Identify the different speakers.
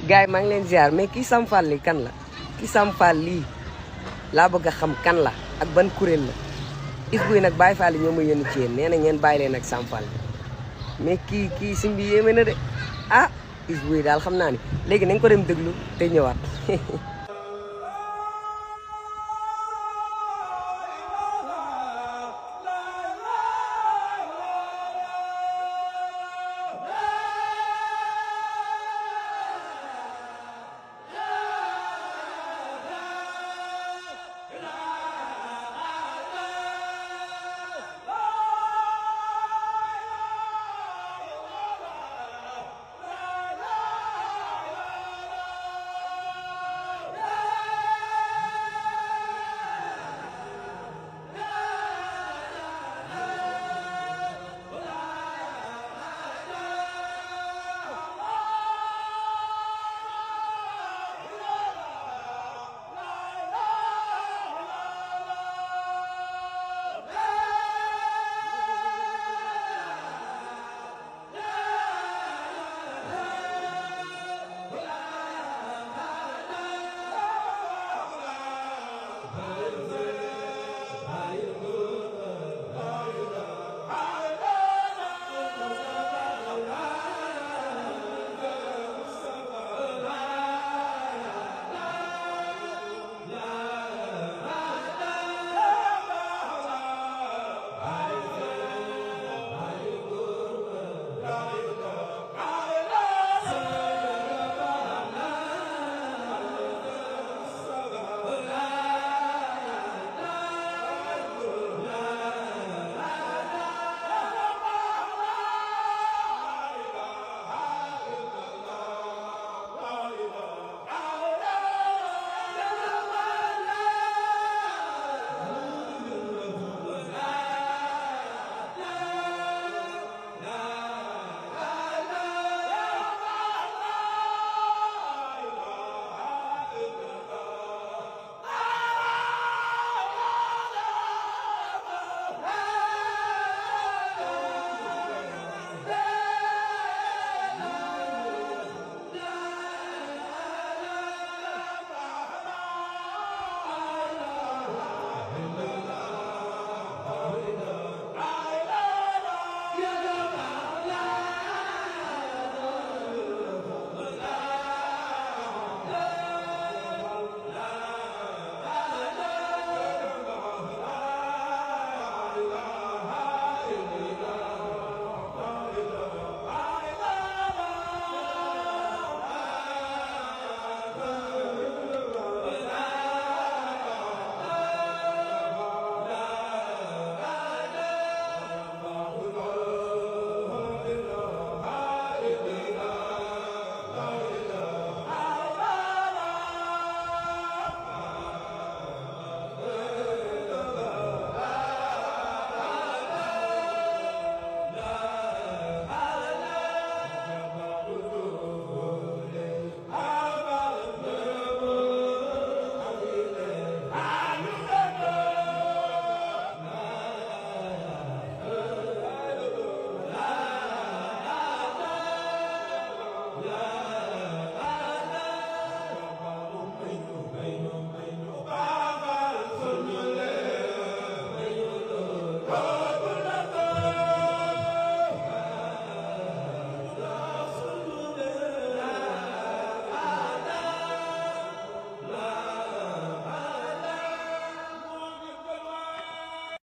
Speaker 1: gars yi maa ngi leen ziar mais kii Sam Fall lii kan la kii Sam Fall lii laa bëgg a xam kan la ak ban kuréel la is buy nag Baye Fall yi ñoo ma yónni ci yéen nee na ngeen bàyyi leen ak Sam Fall mais kii sim bi yéeme na de ah is buy daal xam naa ni léegi nañ ko dem déglu te ñëwaat